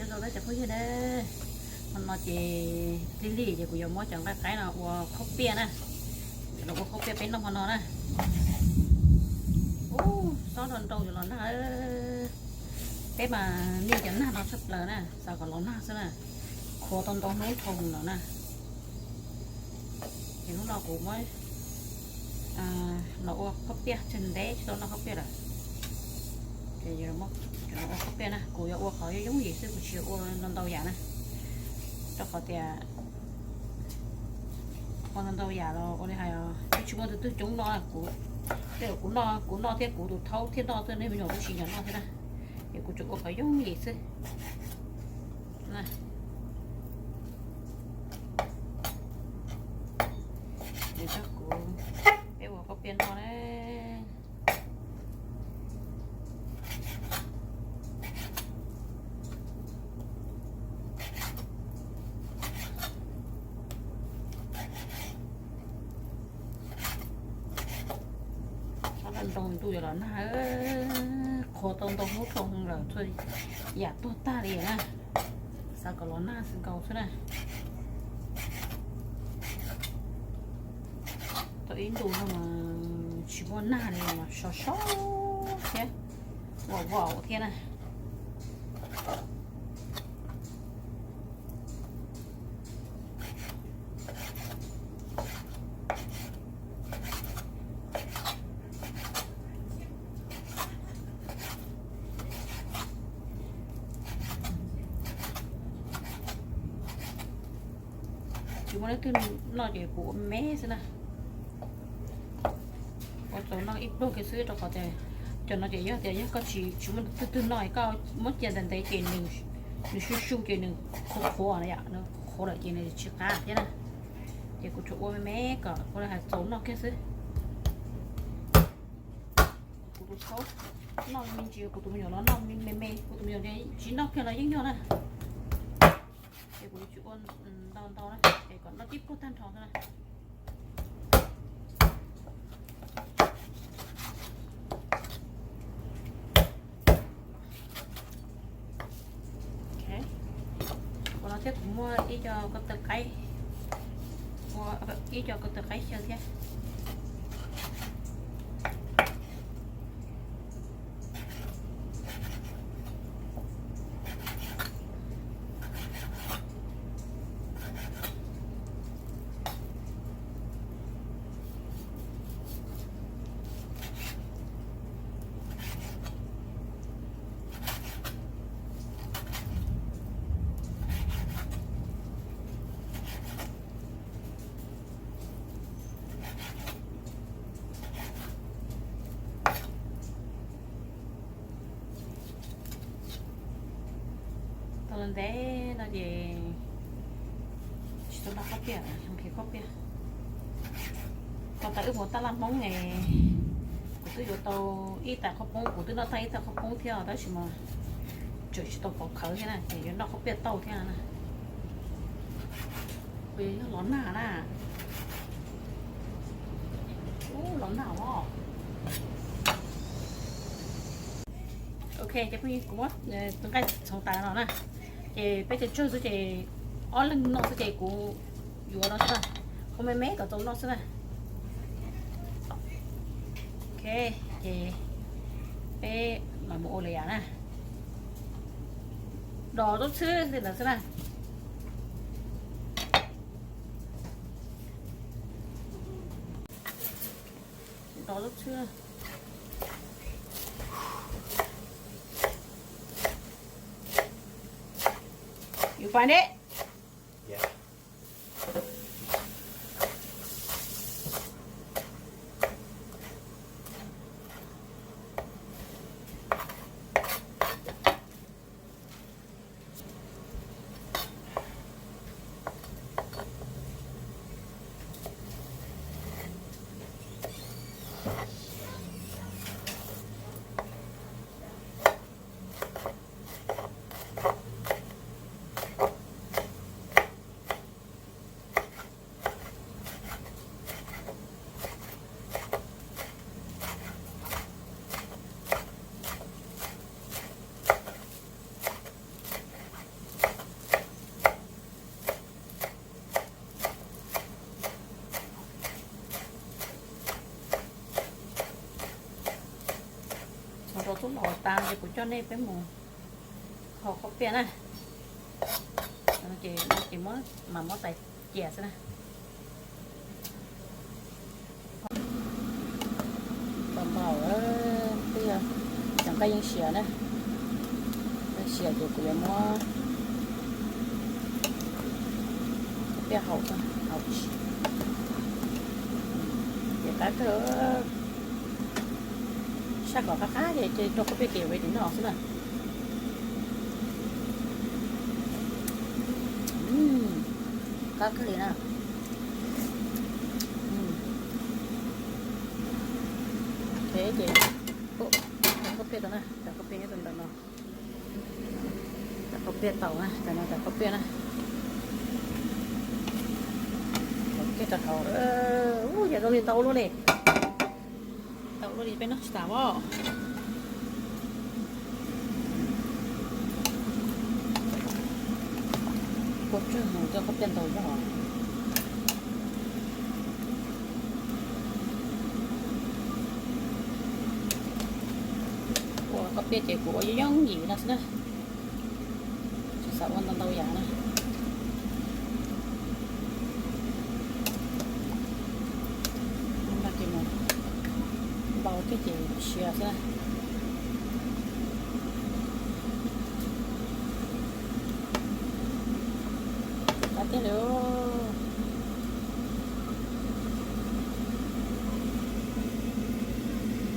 Rau cov phooj ywg na, hmo no ces lig lig ces kuv yuav muab cov nqaij qaib no ua khaub piaj na, los ua khaub piaj peb noj hmo no na. Ub, xob rau nrau yuav los nag. Peb mas nyiam cov nag no tshaj plaws na, xav kom los nag xwb na. Khuav tau ntau hnub dhau los na. Ces hnub no kuv muab los ua khaub piaj, tseg ntev tsis tau noj khaub piaj lawm. Ces ua khaub piaj na, kuv yuav ua qhov yooj yim xwb, kuv tsis ua ntau ntau yam na. Rau qhov tias ua ntau ntau yam los ua li hais twb tsis muaj tus twg coob noj, kuv, kuv noj, kuv noj thiab kuv tus thaub thiaj noj xwb, nej me nyuam kuj tsis nyiam noj thiab na. Ces kuv tsuas ua qhov yooj yim xwb. Nws coj kuv, peb ua khaub piaj noj na. Xob rau nrau ntuj yuav los nag, khuav tau ntau hnub dhau lawm, txhua yam tuag tag li na. Xav kom los nag xwb nkaus xwb na. Tau ib ntus no mas tsis muaj nag li mas sov sov thiab, vam vam thiab na. Tsis muaj leej twg noj ces kuv ua me xwb na. Ua txaus noj ib pluag kiag xwb rau qhov tias cov no ces yog tias yog koj tsis, tsis muaj leej twg noj, koj muab cia ntev ntev ces nws su su ces nws qhuav qhuav, qhuav lawm ces nws tsis qab thiab na. Ces kuv tsuas ua me me kom ua li hais txaus noj kiag xwb. Kuv tus thaub noj me ntsis, kuv tus me nyuam los noj me me, kuv tus me nyuam tsis noj kiag los yeej yog na. Ces kuv yuav tsis ua ntau ntau na, es kom noj tib pluag tag nrho xwb na. Ua no thiab kuv muaj ib co ko taw qaib, ib co ko taw qaib xyaw thiab. Tau ntev no ces tsis tau noj khaub piaj, nqhis khaub piaj. Tau tas wb mus taj laj Hmoob es kuv twb yuav tau ib tais qhaub poob, kuv twb noj tag ib tais qhaub poob thiab tab sis mas tseem tsis tau pov khawv thiab na, ces yuav noj khaub piaj tau thiab na. Kuv yog los nag na. Ub, los nag os. Ok, ces phooj ywg, kuv muab tus nqaij txhoov tas no na, ces peb cov tsawg xwb ces ob leeg noj xwb ces kuv yuav no xwb na, ua me me kom txaus noj xwb na. Ok, ces peb mam mus ua lawm yam na. Dov zaub txhwb li ntawd xwb na. Dov zaub txhwb. You find it? Tas ces kuv coj nej peb mus haus khaub piaj na. Ces, ces muab, mas muab tais cia xwb na. Tau npaum twb yog cov nqaij yeej siav na, yeej siav ces kuv yuav muab khaub piaj haus, haus ces qab kawg. Saj kom qab qab ces rau khaub piaj ces ready noj xwb na. Qab kawg li na. Ces, ces khaub piaj tau na, cov khaub piaj nyob rau ntawm no. Cov khaub piaj tau na, cov no cov khaub piaj na. Kiag rau hauv. Ub, yog zoo li ntau luaj li. Ntau luaj li peb noj tsis tas os. Kua tsawg mus coj khaub piaj ntau zog. Ua khaub piaj ces kuv ua yooj yim no xwb na. Tsis xav ua ntau ntau yam na. Ntau ces mus, ntau thiab ces siav xwb na. Qab tiag li.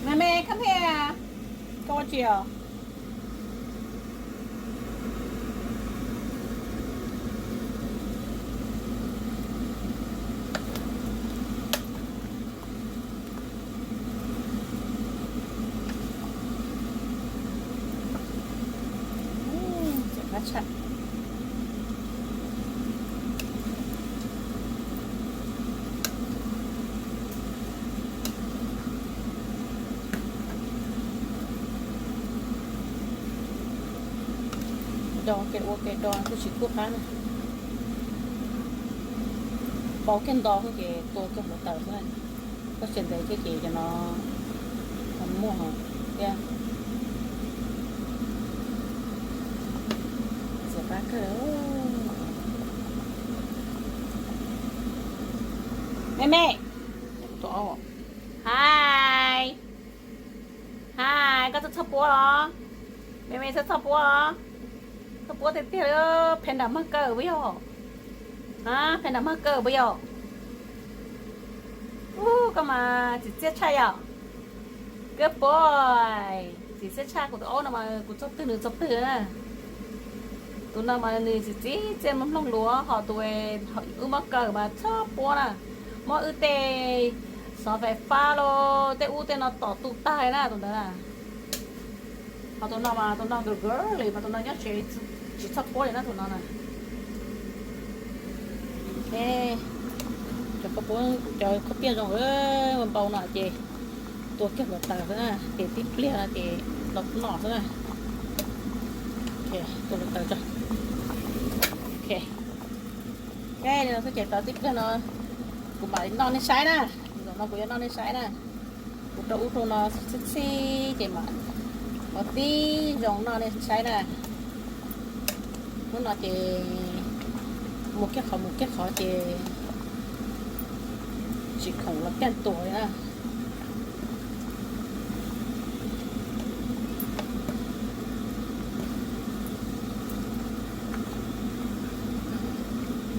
Me me, come here. Koj ua tsi os? Tseem qab tshaj. Do kev ua kev do kuj tsis kub qab na. Npau kiag nto xwb ces tua kiag hluav taws xwb na. Koj tsis ntev thiab ces cov no muag thiab. Txiv qab kawg. Me me, tus, hais, hais, koj txhob txhawj puab los? Me me txhob txhawj puab os. Txhob puab tiag tiag li. Phev nram mag kaw puas yog? A, phev nram mag kaw puas yog? Ub, koj mas txiv txiaj tshaj yom. Good boy. Txiv txiaj tshaj, kuv tus aub no mas kuv txog twg nws txog twg na. Tus no mas nws txiv txiaj txiaj mloog luag, ho tus wb mag kaw mas txhob puab na. Muab wb tej xov fais fab los tej ub tej no tom tu tag li na tus ntawd na. Ho tus no mas tus no girly mas tus no nyob tsev tsis txhob puab li na tus no na. Cov khaub piaj zoo, npau no ces tua kiag hluav taws xwb na, ces tib pliag no ces los noj xwb na. Tua hluav taws tso. Ok, li no xwb ces tau tib pliag no kuv mam li noj nej saib na. Zaum no kuv yuav noj nej saib na. Kuv rau ub rau no txhij txhij ces mam ua tib zoo noj nej saib na. Hnub no ces mus kiag qhov mus kiag qhov ces tsis khoom los kiag tuag li na.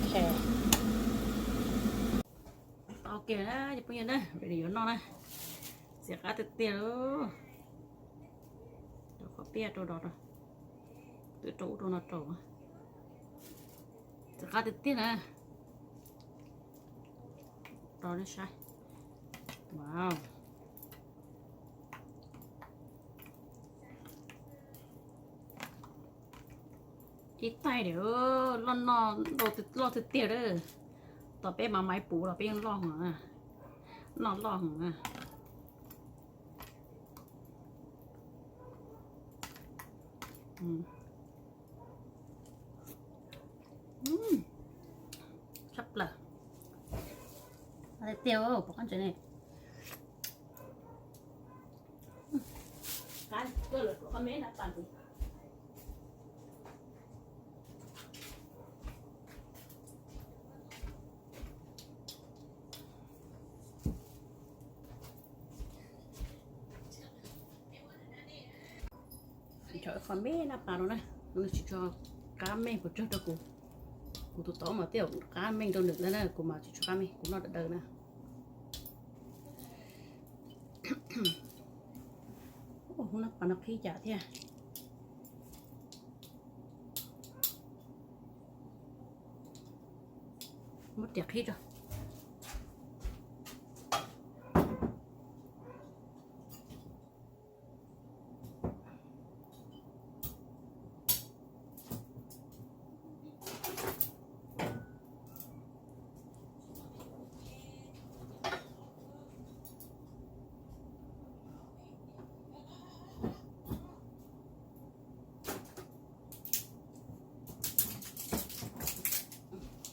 Ok, ok na cov phooj ywg na, ready yuav noj na. Txiv qab tiag tiag li. Rau khaub piaj rau dos, twb rau ub rau no rau. Txiv qab tiag tiag na. Rau nej saib. Wow. Ib taig li, loj no, loj tiag tiag li. Tos peb mas maiv puv los peb yeej loj heev, noj loj heev. Tshaj plaws. Tiag, pom qab ntses ne. Qab kawg lawm, Tso qhov me naj pas no na, nws tsis tso qab me puas tsawg rau kuv. Kuv tus tod mas twb qab me rau nws na, kuv mas tsis tso qab me, kuv noj daws daws na. Hnub naj pas no qhib yam thiab. Muab riam qhib tso.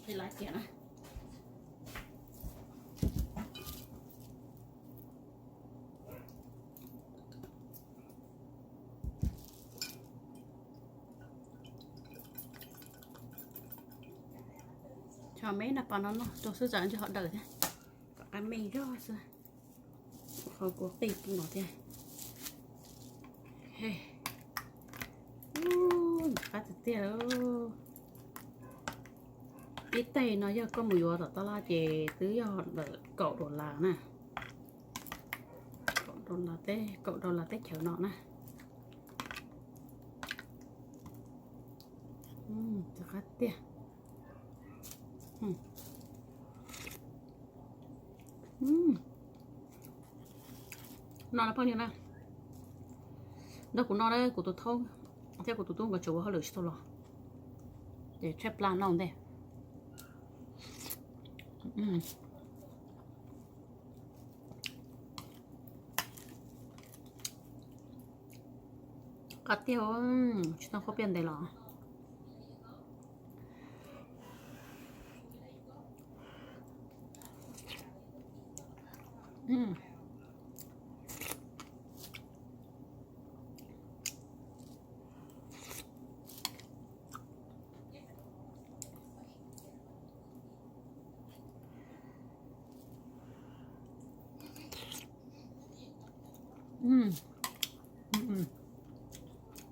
Qhib laiv kiag na. Tso me naj pas no noj rau xwb, tsam ntshe ho daws thiab, kom qab me zog xwb. Qhov kuv qij no thiab. Qab tiag tiag. Ib teg no yog koj mus yuav tom tab laj ces twb yog ntawm kaum dollar na. Kaum dollar teb, kaum dollar teb chaws no na. Qab tiag. No na phooj ywg na, nrog kuv noj na, kuv tus thaub thiab kuv tus tub nkawd tseem ua hauj lwm tsis tau los, ces tshaib plab noj ua ntej. Qab tiag, tsis tau khaub piaj ntev los.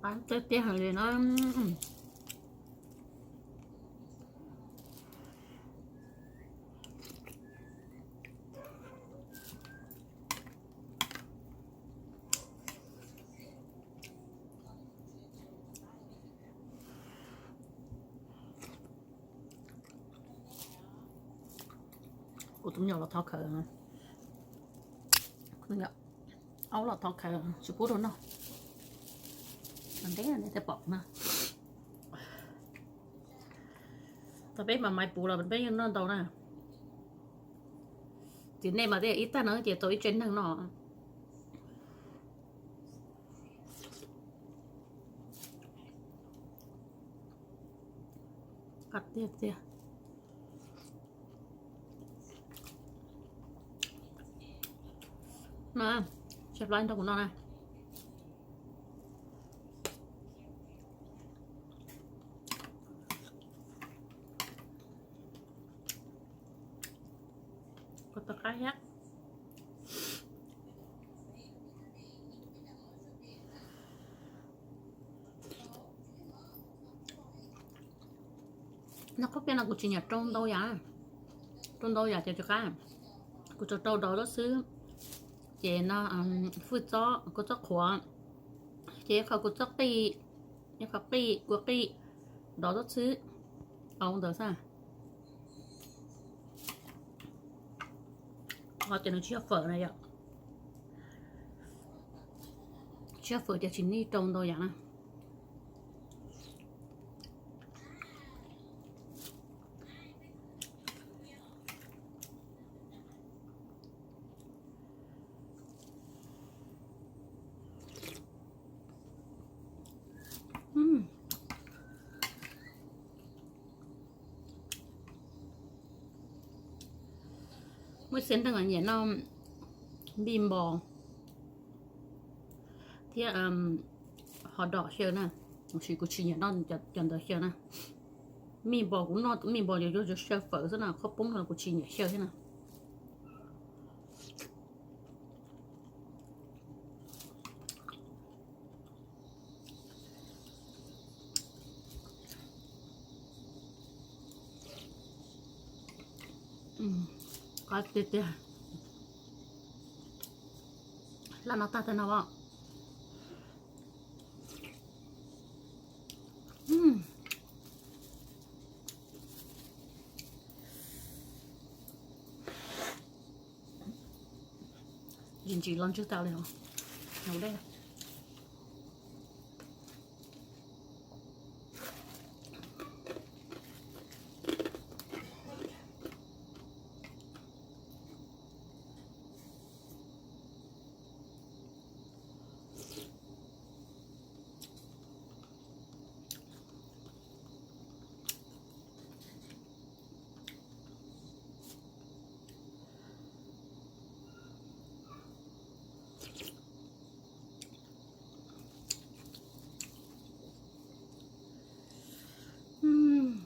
Qab tiag tiag li no. Kuv tus me nyuam los thov khawv, aub los thov khawv tsis pub rau noj. Ntev nej thiaj pom na. Tau peb mas maiv puv los peb yeej noj ntau na. Ces nej mas thiaj ib tag no ces tau ib tsev neeg no. Qab tiag tiag. No, tshaib plab nrog kuv noj na. Kuv tau qab thiab. Noj khaub piaj no kuv tsis nyiam rau ntau yam, rau ntau yam ces tsis qab. Kuv tsuas rau dov txob xwb, ces no fwj txob, kua txob qhuav, ces ib qho kua txob qij, ib qho qij, kua qij, dov txob xwb, au ntawd xwb. Qhov tias nws tsis yog fawm na yom, tsis yog fawm ces tsis nij rau ntau yam na. Muaj ib txhia neeg nyiam noj npij npos thiab Hot dog xyaw na, tab sis kuv tsis nyiam noj cov ntawd xyaw na. Meatball kuv noj meatball yuav yog xyaw fawm xwb na, qhov poob no kuv tsis nyiam xyaw thiab na. Qab tiag tiag. Laj no tag tag no os. Ntsim ntsim los ntswg tas li os. Haus dej.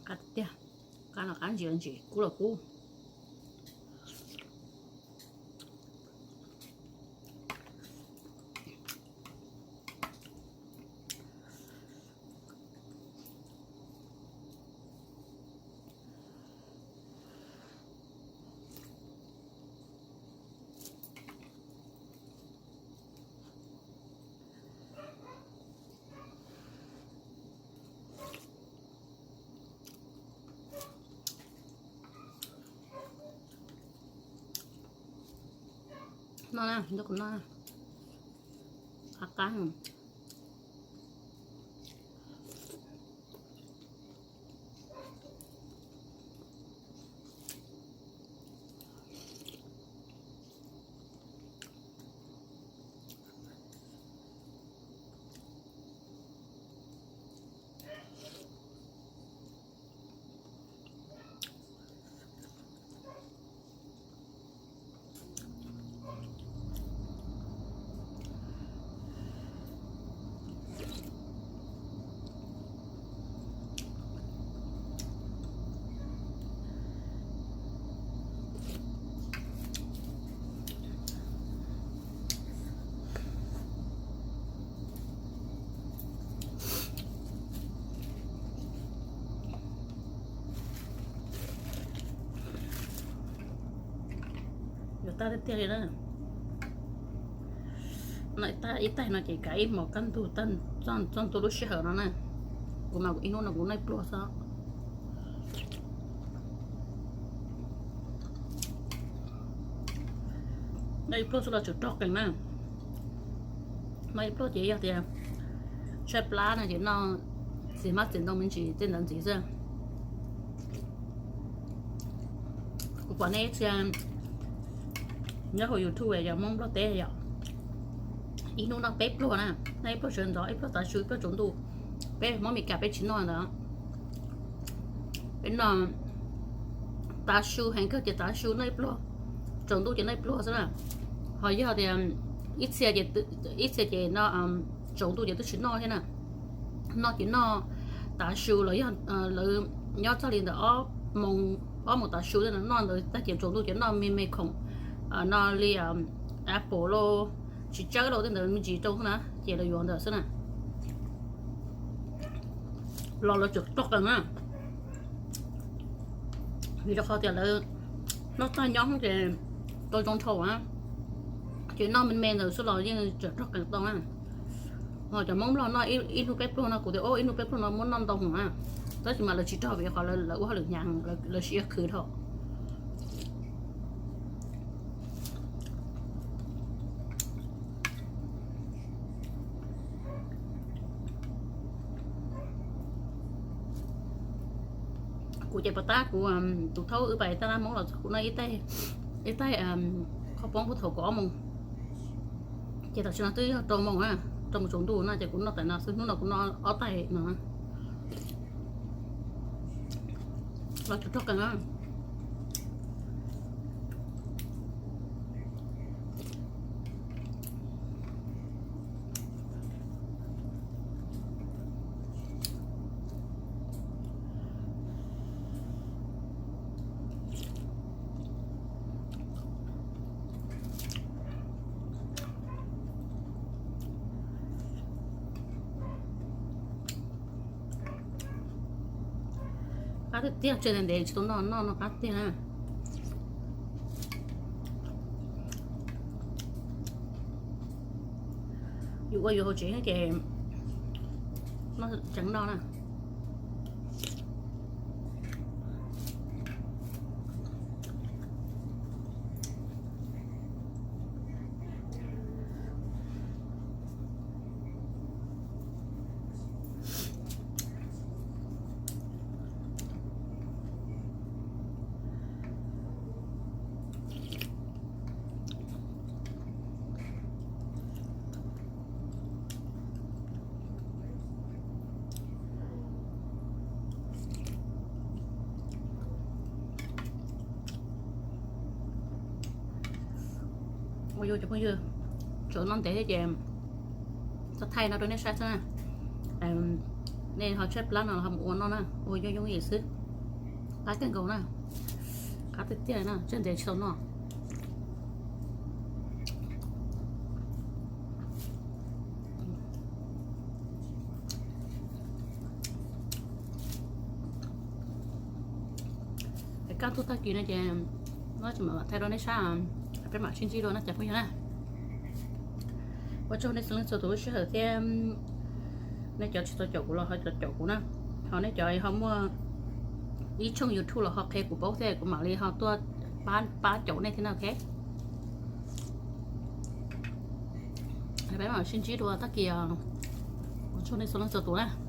Qab tiag, qab no qab ntsim los ntsim, kub los kub. Noj na, nrog kuv noj na. Qab qab. Yuav tag tiag tiag li na. Noj ib taig no ces kav ib hmos kaj ntug txog ntua lub sij hawm no na. Kuv mas kuv ib hnub no kuv noj ib pluag xwb. Noj ib pluag xwb los tseem rog qees na. Noj ib pluag ces yog tias tshaib plab no ces noj txiv hmab txiv ntoo me ntsis tej ntawd ntxiv xwb. Kuv pom nej ib txhia nyob hauv YouTube yog Hmoob Nplog teb yom, ib hnub noj peb pluag na, noj ib pluag sawv ntxov, ib pluag tav su, ib pluag tsaus ntuj. Peb Hmoob Amelikas peb tsis noj ntawd. Peb noj tav su heev kawg ces tav su noj ib pluag, tsaus ntuj ces noj ib pluag xwb na. Ho yog tias ib txhia ces, ib txhia ces no tsaus ntuj ces twb tsis noj thiab na. Noj ces noj tav su los yog lawv nyob txog li ntawm ob moos, ob moos tav su tej no noj ntawd tag ces tsaus ntuj ces noj me me khoom, no li apple los tsis tsawb los tej ntawd me ntsis rau xwb na ces lawv yuav ntawd xwb na. Los lawv tseem rog qees na, vim rau qhov tias lawv noj tag nyob ces tau zoo dhau na, ces noj me me ntawd xwb los yeej tseem rog qees tau na. Ho cov Hmoob Nplog noj ib hnub peb pluag no kuv tias ib hnub peb pluag no muab noj ntau heev na, tab sis mas lawv tsis rog vim qhov lawv ua hauj lwm hnyav, lawv siab khwv dhau. Kuv ces puas tab kuv tus thaub wb pais taj laj Hmoob los txog kuv noj ib taig qhov poob puag thaum kaum ob moos, ces tam sim no twb yog rau moos na, rau moos tsaus ntuj no ces kuv noj tam no xwb, hnub no kuv noj ob taig no. Los tseem rog qees na. Qab tiag tiag, tseg ntev ntev tsis tau noj, noj no qab tiag na. Yus ua yus hauv tsev ces noj tseem noj na. Ua yus cov phooj ywg, tsam noj ntev thiab ces txhob thaij no rau nej saib xwb na. Nej ho tshaib plab no ho mus ua noj na, ua yooj yooj yim xwb. Qab kawg nkaus na, qab tiag tiag na, tseg ntev tsis tau noj. Es kaj ntug tag kis no ces no tsis mam thaij rau nej saib, peb mam sib ntsib dua na cov phooj ywg na. Ua tsaug nej txhua leej txhua tus lub sij hawm thiab nej cov tsis tau caum kuv los ho caum kuv na. Ho nej cov ho muaj ib tshooj YouTube los ho qhia kuv paub thiab kuv mam li ho tuaj pab caum nej thiab na, ok. Peb mam sib ntsib dua tag kis, ua tsaug nej txhua leej txhua tus na.